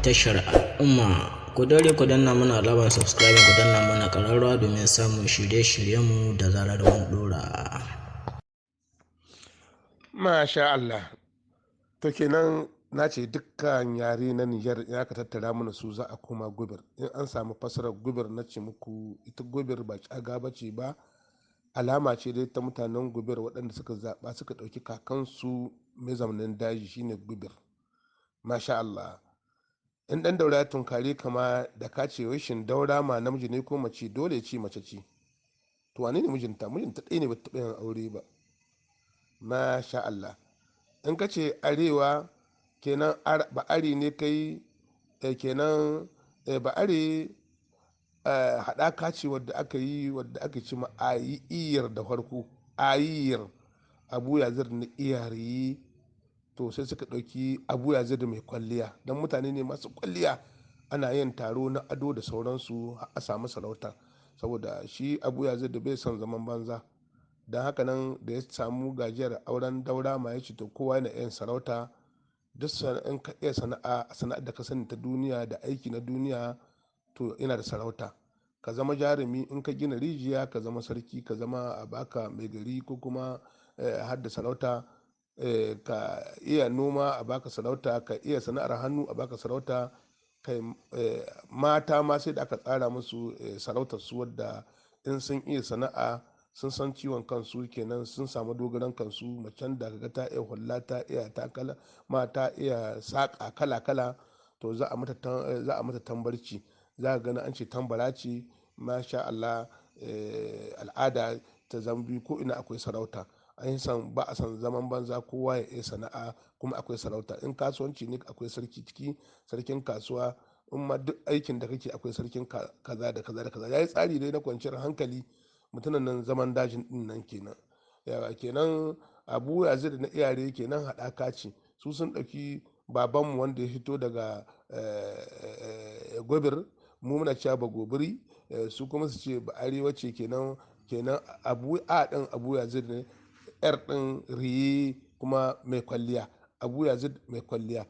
Tashar Al'umma. Ku daure ku danna mana alamar subscribe, ku danna mana ƙararrawa domin samun shirye-shiryenmu da zarar mun ɗora. Masha Allah. To kenan na ce dukkan yare na Nijar in aka tattara mana su za a koma Gobir. In an samu fasarar Gobir, na ce muku ita Gobir ba ƙyaga ba ce ba, alama ce dai ta mutanen Gobir waɗanda suka zaɓa suka ɗauki kakansu mai zamanin daji shine Gobir. Masha Allah. In ɗan Daura ya tunkare kama da ka ce wai shin Daura ma namiji ne ko mace, dole ya ce mace ce. To wane ne mijinta? Mijinta ɗaya ne, ba ta taɓa yin aure ba. Masha Allah. In ka ce arewa, kenan ba are ne kai, kenan ba are haɗaka ce wadda aka yi, wadda aka ce ma ayiyar da farko ayiyar Abu Yazir na iyari. To sai suka ɗauki Abu Yazir mai kwalliya, don mutane ne masu kwalliya, ana yin taro na ado da sauransu a samu sarauta, saboda shi Abu Yazir da bai son zaman banza. Don haka nan da ya samu gajiyar auren Daura ma, ya ce to kowa yana yin sarauta. Duk in ka iya sana'a, sana'ar da ka sani ta duniya da aiki na duniya, to ina da sarauta. Ka zama jarumi, in ka gina rijiya ka zama sarki, ka zama a baka mai gari ko kuma har da sarauta. Ka iya noma a baka sarauta, ka iya sana'ar hannu a baka sarauta. Kai mata ma sai da aka tsara musu sarautar su, wadda in sun iya sana'a sun san ciwon kansu, kenan sun samu dogaran kansu. Macen da kaga ta iya hulla, ta iya takala ma, ta iya saƙa kala kala, to za a mata tambarci. Za ka gani an ce tambara ce. Masha Allah. Al'ada ta zambi ko ina akwai sarauta. An san ba a san zaman banza, kowa ya iya sana'a kuma akwai sarauta. In kasuwanci ne akwai sarki ciki, sarkin kasuwa. In ma duk aikin da kake akwai sarkin kaza da kaza da kaza. Yayi tsari dai na kwanciyar hankali mutumin nan, zaman dajin din nan kenan. Yawa kenan Abu Yazid na iyare kenan haɗaka ce. Su sun ɗauki babanmu wanda ya fito daga Gobir, mu muna cewa ba Gobiri, su kuma su ce ba arewa ce. Kenan Abu a ɗin Abu Yazid ne, yar ɗin riye kuma mai kwalliya, Abu Yazid mai kwalliya.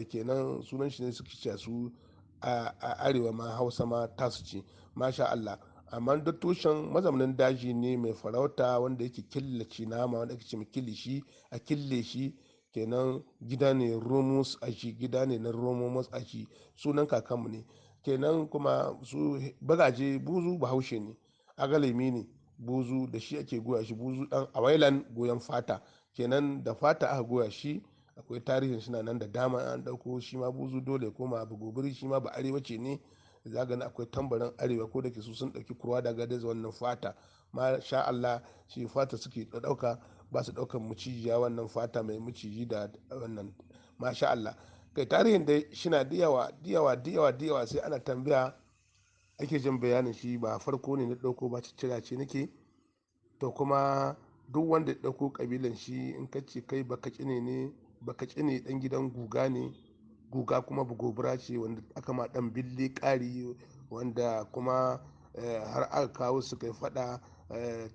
Kenan sunan shi ne suke cewa su a arewa ma Hausa ma tasu ce. Masha Allah. Amma duk tushen mazaunin daji ne mai farauta wanda yake killace nama, wanda ake ce kilishi, a kille shi. Kenan gida ne Romus a shi, gida ne na Romus a shi, sunan kakanmu ne. Kenan kuma su bagaje, Buzu Bahaushe ne, agalemi ne Buzu, da shi ake goya shi. Buzu dan awailan goyon fata, kenan da fata aka goya shi. Akwai tarihin shi nan da dama an dauko shi ma Buzu dole koma abu Gobiri, shi ma ba arewa ce ne. Za gani akwai tambarin arewa, ko da ke su sun dauki kurwa daga da wannan fata. Masha Allah. Shi fata suke dauka, ba su daukan mucijiya, wannan fata mai muciji da wannan. Masha Allah. Kai tarihin dai shina diyawa diyawa diyawa diyawa, sai ana tambaya ake jin bayanin shi. Ba farko ne na dauko ba, ciccira ce nake. To kuma duk wanda ya dauko kabilan shi, in ka ce kai baka kine ne, baka kine dan gidan Guga ne, Guga kuma Bugobura ce wanda aka ma dan bille kari, wanda kuma har aka kawo su kai fada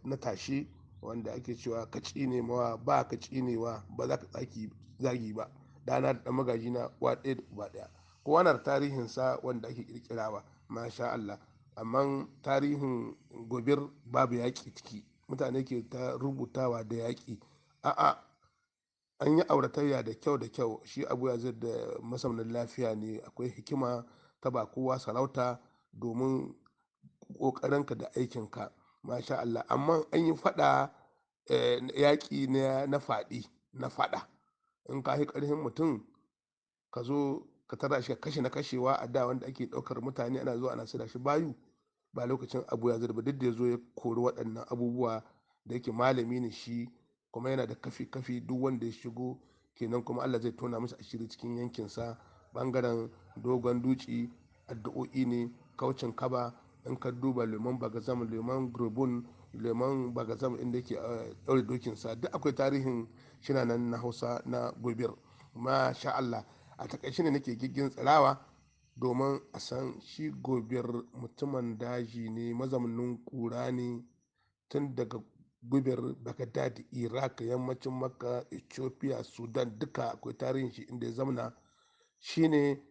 na tashi, wanda ake cewa ka tsine mawa ba ka tsinewa ba za ka tsaki zagi ba, dana da dan magaji na uwa ɗaya da uba ɗaya. Kowa na da tarihin sa wanda ake kirkirawa. Masha Allah. Amma tarihin Gobir babu yaƙi ciki, mutane ke ta rubutawa da yaƙi. A'a, an yi auratayya da kyau da kyau. Shi Abu Yazid da masaunin lafiya ne, akwai hikima ta ba kowa sarauta domin ƙoƙarinka da aikinka. Masha Allah. Amma an yi faɗa, yaƙi na faɗi na faɗa. In ka yi ƙarfin mutum, ka zo ka tara shi ka kashe na kashewa. A da wanda ake ɗaukar mutane ana zuwa ana saida shi bayu, ba lokacin Abu Yazid ba. Duk da ya zo ya kori waɗannan abubuwa, da yake malami ne shi kuma yana da kafi kafi, duk wanda ya shigo kenan kuma Allah zai tona masa asiri cikin yankinsa. Bangaren Dogon Duci addu'o'i ne, kaucin kaba. In ka duba lemon Bagazam, lemon Grobun, lemon Bagazam inda yake ɗaure dokinsa, duk akwai tarihin shina nan na Hausa na Gobir. Masha Allah. A takaice ne nake gigin tsirawa domin a san shi Gobir mutumin daji ne, mazaunin kura ne, tun daga Gobir, Baghdad, Iraq, yammacin Makka, Ethiopia, Sudan, duka akwai tarihin shi inda ya zamana. Shine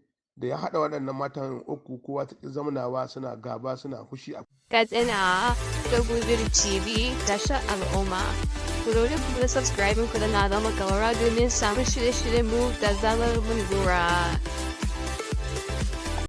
Da ya haɗa waɗannan matan uku, kowa ta ƙi zamanawa, suna gaba, suna fushi a Katsina da Gobir TV, tashar al'umma. Ku daure ku da subscribing, ku danna alamar ƙararrawa domin samun shirye-shiryen mu da zarar mun ɗora.